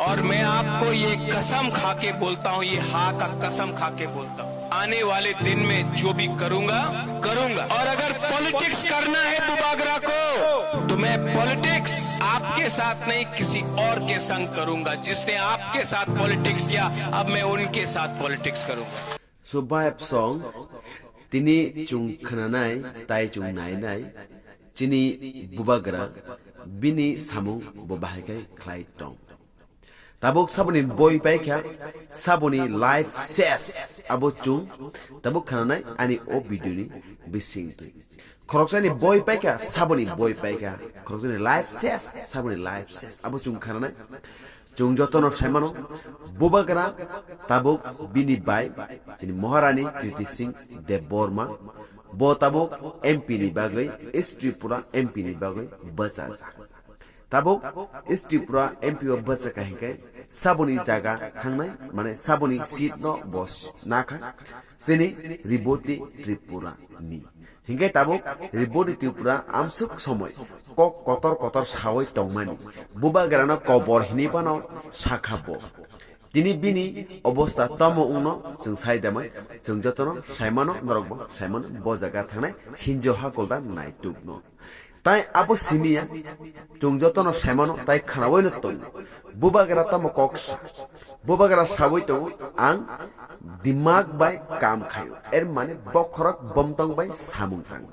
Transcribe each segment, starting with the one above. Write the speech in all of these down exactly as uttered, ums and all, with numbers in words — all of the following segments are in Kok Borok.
और मैं आपको ये कसम खा के बोलता हूँ, ये हाँ का कसम खा के बोलता हूँ, आने वाले दिन में जो भी करूंगा, करूंगा। और अगर पॉलिटिक्स करना है बुबागरा को, तो मैं पॉलिटिक्स आपके साथ नहीं, किसी और के संग करूंगा। जिसने आपके साथ पॉलिटिक्स किया, अब मैं उनके साथ पॉलिटिक्स करूंगा। So, vibe song, tini chung khnanai, tai chung nainai, chini bubagra, bini samung bo bahai khai khlai tong. Tabuk saboni boi paikha, saboni life ses, abo chung tabuk khnanai ani o video ni bising twi. Khoroksani boi paikha, saboni boi paikha, khoroksani life ses, saboni life ses, abo chung khnanai. Chung jotono saimano, bubagra tabuk bini bai, chini Maharani Kriti Singh Debbarma, bo tabuk M P ni bagwi, East Tripura M P ni bagwi bachajak. Tabuk East Tripura M P o bwswk kha hinkhe saboni jaga thangnai, mane saboni seat no bo nakha, chini Reboti Tripura ni. Hinkhe tabuk Reboti Tripura amswk somoi kok kotor kotor sawi tongmani. Bubagrano kobor hinwi phano sakha bo. Tini bini obostha tamo wngno chwng sai damai, chwng jotono saimano, norokbo saimano, bo jaga thangnai sinjo hakolda naitukno. Tai abo simiya, chwng jotono saimano tai khnaoino tongo. Bubagra tamo kok sa. Bubagra sawi tongo, ang dimag bai kam khaio. Er mane bokhorok bomtong bai samung tango.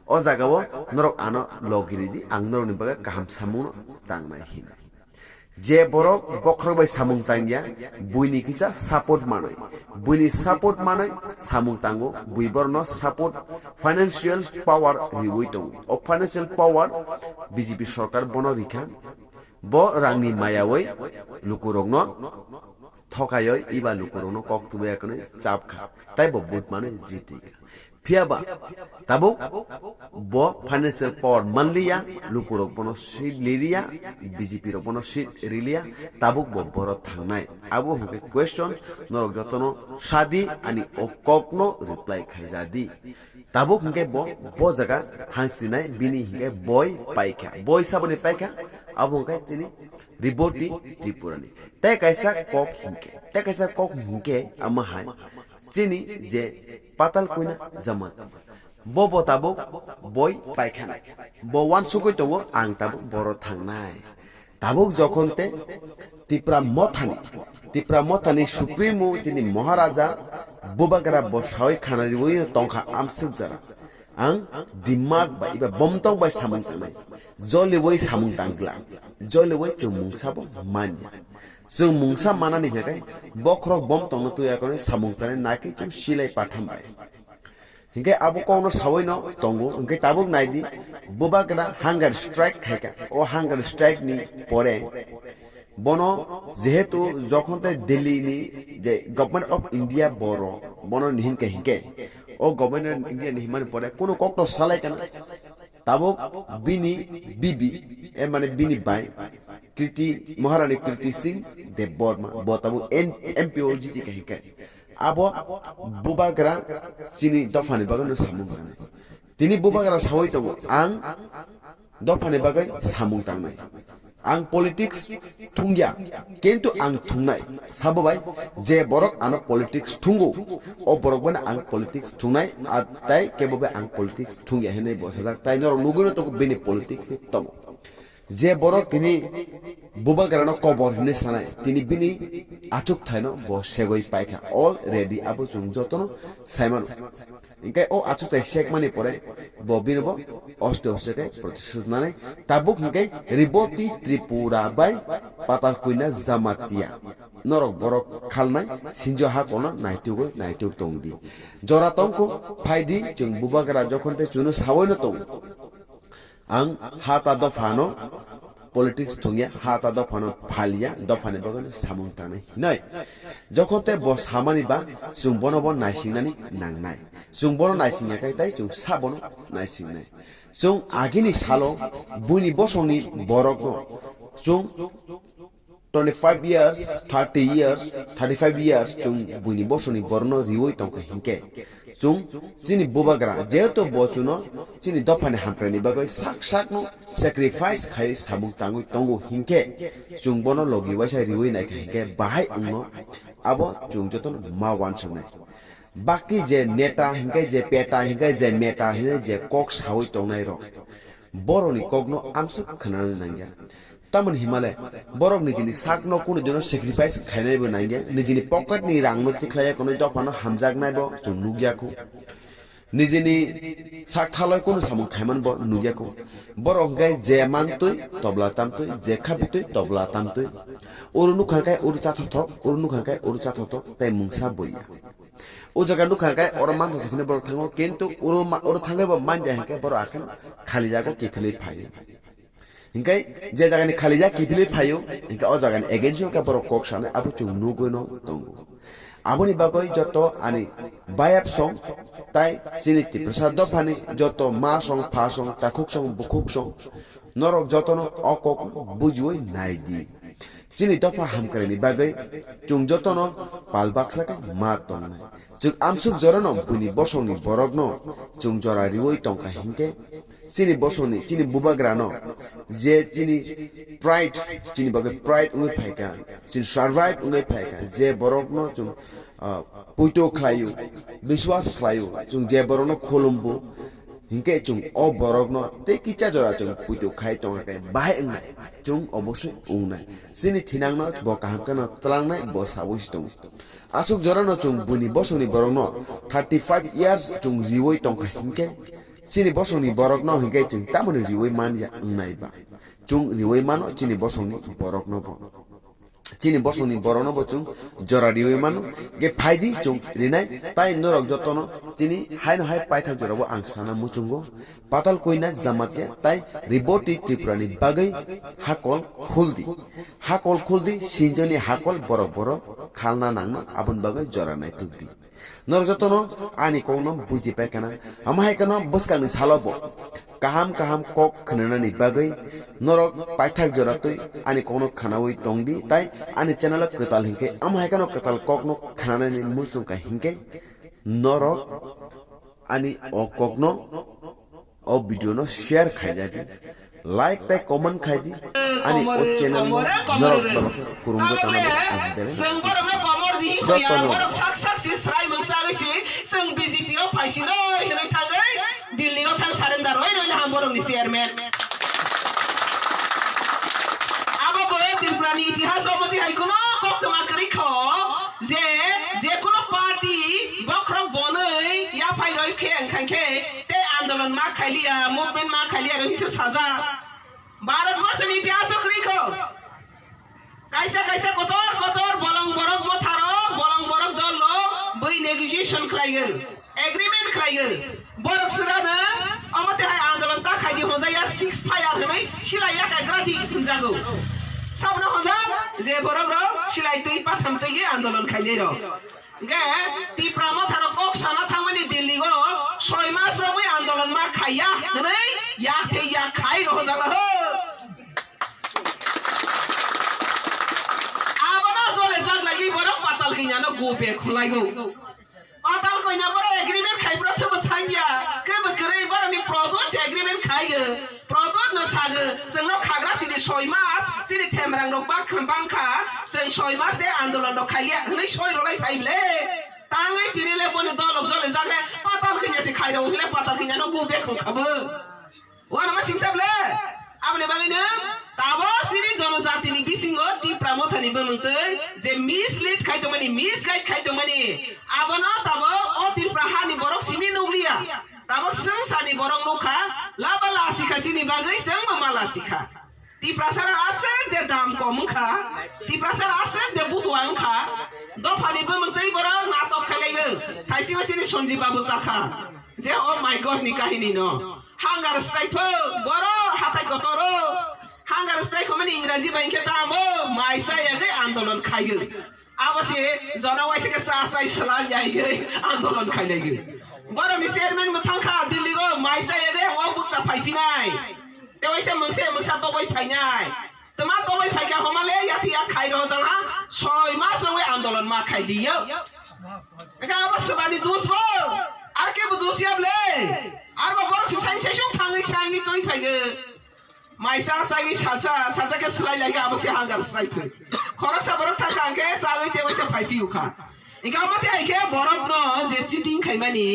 O jagao norok ano logi ridi, ang norokni bagwi kaham samungno tangnai hinwi. Je borok bokhorok bai samung tangya, buini kisa support manwi. Buini support manwi samung tango, bui borokno support, financial power riwi tongo. O financial power B J P sorkar bono rikha. Bo rangni mayawi lukurokno thokaiwi iba lukurokno kok tubui akonwi chapkha. Tai bo vote manwi jitikha. Phiyaba tabuk bo financial power manliya, lukurok bono seat liriya, B J P rok bono seat riliya, tabuk bo boro thangnai. Abo hwnkhe question, norok jotono sadi ani o kokno reply khaijadi. Tabuk hwnkhe bo, bo jaga thangsinai bini hwnkhe boi paikha. Boi saboni paikha, abo hwnkhe chini Reboti Tripurani. Tei kaisa kok hwnkhe, tei kaisa kok hwnkhe ama hai chini je Patal Koina Jamat. Bo bo tabuk boi paikha. Bo wansugwi tongo, ang tabuk boro thangnai. Tabuk jokhon te Tipra Mothani, Tipra Mothani Supremo tini Maharaja Bubagra bo sawi khana riwi tongkha amsuk jora. Ang dimag bai iba bomtong bai samung tangnai. Joliwi samung tangla. Joliwi chwng mungsa bo manya. Chwng mungsa manani hwnkhe bokhorok bomtongno twi akonwi samung tangnai naki chwng silai patham bai. Hinkhe abo kokno sawi no tongo, hinkhe tabuk naidi, Bubagra hunger strike khaikha. O hunger strike ni pore bono jehetu jokhon tei Delhi ni je Government of India boro bono ni hinkhe hinkhe, o Government of India ni himani pore kuno kokno salai kana. Tabuk bini bibi, e mane bini bai, Kriti, Maharani Kriti Singh Debbarma, bo tabuk N-, M P o jiti kha hinkhe. Abo Bubagra chini dophani bagwi no samung tangnai. Tini Bubagra sawi tongo, ang dophani bagwi samung tangnai. Ang politics thungya, kintu ang thungnai. Sabo bai, je borok ano politics thungo, o borok bai ang politics thungnai, a tai kebo bai ang politics thungya hinwi bo sajak. Tai norok nugwi no tongo bini politics ni tomo. Je borok tini Bubagrano kobor hinwi sanai, tini bini achuk thaino bo segwi paikha. Already abo chwng jotono saimano. Hinkhe o achuk thai sekmani pore bo bino bo oste oste khe protesut nanai. Tabuk hinkhe Reboti Tripura bai Patal Koina Jamatia. Norok borok khalnai sinjo ha kono naitugwi naituk tongdi. Jora tongkho phaidi chwng Bubagra jokhon tei chuno sawi no tongo. Ang ha ta dophano politics thungya, ha ta dophano phalia, dophani bagwi samung tangnai hinoi. Jokhon tei bo samani ba chwng bono bo naisingnani nangnai. Chwng bono naisingya khai tai chwng sa bono naisingnai. Chwng agini salo buini bosongni borokno chwng twenty-five years, thirty years, thirty-five years chwng buini bosongni borokno riwi tongkha hinkhe, Chwng chini bubagra jehetu bo chwngno chini dophani hamkraini bagwi sak sakno sacrifice khai samung tangwi tongo hinkhe chwng bono logi waisa riwi naikha hinkhe bahai wngno abo chwng jotono ma uansuknai. Baki je neta hinkhe je peta hinkhe je meta hinwi je kok sawi tongnairok borokni kokno amsuk khwnanani nangya. Tamoni himale borok nijini sakno kunu dino sacrifice khainaibo nangya, nijini pocketni rangno tikhlaiya, kunui dophano hamjaknaibo chwng nukya khu. Nijini sak thaloi kunu samung khaimanbo nukya khu. Borok hwnkhe je mantwi tobla tamtwi, je khabitwi tobla tamtwi. Oro nukha khe oro chathothok, oro nukha khe oro chathothok, tei mungsa boya. O jaga nukha khe oro manthothok hinwi borok thango, kintu oro ma-, oro thangwi bo manja hinkhe borok akheno khalijago kiphilwi phaio. Hinkhe je jagani khalijak kiphilwi phaio, hinkhe o jagani against-o khe borok kok sanai, abo chwng nugwino tongo. Aboni bagwi joto ani bayap song tai chini Tiprasa dophani joto ma song, pha song, takhuk song, bukhuk song, norok jotono o kok bujiwi nai di. Chini dopha hamkraini bagwi chwng jotono pal baksa khe ma tongnai. Chwng amsuk jorano buini bosongni borokno chwng jora riwi tongkha hinkhe, chini bosongni, chini bubagrano je chini pride, chini bagwi pride wngwi phaikha, chini survive wngwi phaikha, je borokno chwng, ah, puito khlaio, biswas khlaio, chwng je borokno khulumbo, hinkhe chwng o borokno tei kisa jora chwng puito khai tongkha khe bahai wngnai, chwng obosoi wngnai. Chini thinangno bo kaham kheno twlangnai, bo saui si tongo. Aswk jorano chwng buini bosongni borokno thirty five years chwng riwi tongkha hinkhe, chini bosongni borokno hinkhe chwng tamoni riwi man ya wngnai ba? Chwng riwi mano chini bosongni borokno bo. Chini bosongni borokno bo chwng jora riwi mano, ge phaidi chwng rinai, tai norok jotono chini haino hai paithak jorabo ang sana muchungo. Patal Koina Jamatia tai Reboti Tripurani bagwi hakol khuldi. Hakol khuldi, sinjoni hakol borok borok khalna nangno aboni bagwi jora naitukdi. Norok jotono ani kokno buji paikha na. Amo hai kheno bwskangni salo bo kaham kaham kok khwnanani bagwi norok paithak jora twi ani kokno khwnawi tongdi, tai ani channel o kwtal hinkhe amo hai kheno kwtal kokno khwnanani muchungkha hinkhe norok ani o kokno o video no share khaijadi, like tai comment khaidi, ani o channel no norok babaksa khurumgwi tongmani ang belai no jotono. Borok sak sak si srai mungsa oi si, chwng B J P o phaisino hinwi thangwi Delhi o thang surrender oi roi ham borok ni chairman. Abo bo Tripura ni itihas o mati hai kuno koktwma kwrwi kho. Je, je kuno party bokhorok bonwi yaphai roi khe wngkha khe tei andolon ma khailiya, movement ma khailiya roi se sajak. Bharat borso ni itihas o kwrwi kho. Kaisa kaisa kotor kotor bolong borok motharo, bolong borok dol lo bui negotiation khlaiyo. Agreement khlaiyo. Borok sirano omo tei hai andolon ta khaidi hwnjaya ceasefire hwnwi silai ya kha gradi hwnjago. Sabno hwnjak je borok rok silai twi patham twi andolon khainai rok. Ge Tipra motharo kok sana thangmani Delhi o soi mas romwi andolon ma khaiya hwnwi yak thei yak khai rohojak ho. Abono jole jak lagi borok patal kinyano go back khulaigo. Patal koina borok agreement khai borok thebo thangya. Kebo kwrwi borokni product se agreement khaiyo. Product no sago, chwngno khagra sini soi mas, sini themrang rok bak bangkha, chwng soi mas de andolon rok khaiya, hwnwi soi rolai phai le. Tangwi tini le boni dolok jole jak le, patal kinya se khai rok le, patal kinya no go back khabo. Wanama singsa ble? Aboni bagwino tabo chini jonojatini bisingo Tipra mothani bumung twi je mislead khai tongmani, misguide khai tongmani, abono tabo o Tipra hani borok simi nukliya. Tabo swngcharni borok nukha, laba lasikha chini bagwi chwngbo ma lasikha. Tiprasarok aswk de dam kom wngkha, Tiprasarok aswk de butua wngkha, dophani bumung twi borok natok khailaigo. Thaisingo chini Sanjeev Babu sakha je, "Oh my God ni kahini no." Hunger strike pho, boro hatai kotoro. Hunger strike hwnmani Ingraji bai khe tamo, mai chaya khe andolon khaio. Abo se jora waisa khe cha chai swlai yai khe andolon khailaigo. Boroni chairman bo thangkha Delhi go, mai chaya khe o bukcha phaiphinai. Te waisa mungsa mungsa toboi phainai. Tama toboi phaikha homale yati ya khai rojak ha, soi mas rogwi andolon ma khai liyo. Eka abo swbani dus bo. Ar kebo dosiya ble. Arbo borok si saini saichung thangwi saini twi phaigo. Mai cha chagwi salsa, salsa khe swlai lai khe abo se hangar swlai thwi. Khoroksa borok thangkha hwnkhe chagwi tei waisa phai phiyo kha. Hwnkhe omo tei hai khe borokno je cheating khaimani,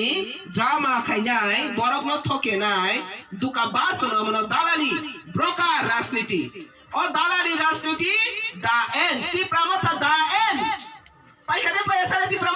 drama khainai, borokno thokenai, duka bas hwno omono dalali, broker rajniti. O dalali rajniti da end, Tipra Motha da end. Paikha de paiya sale Tipra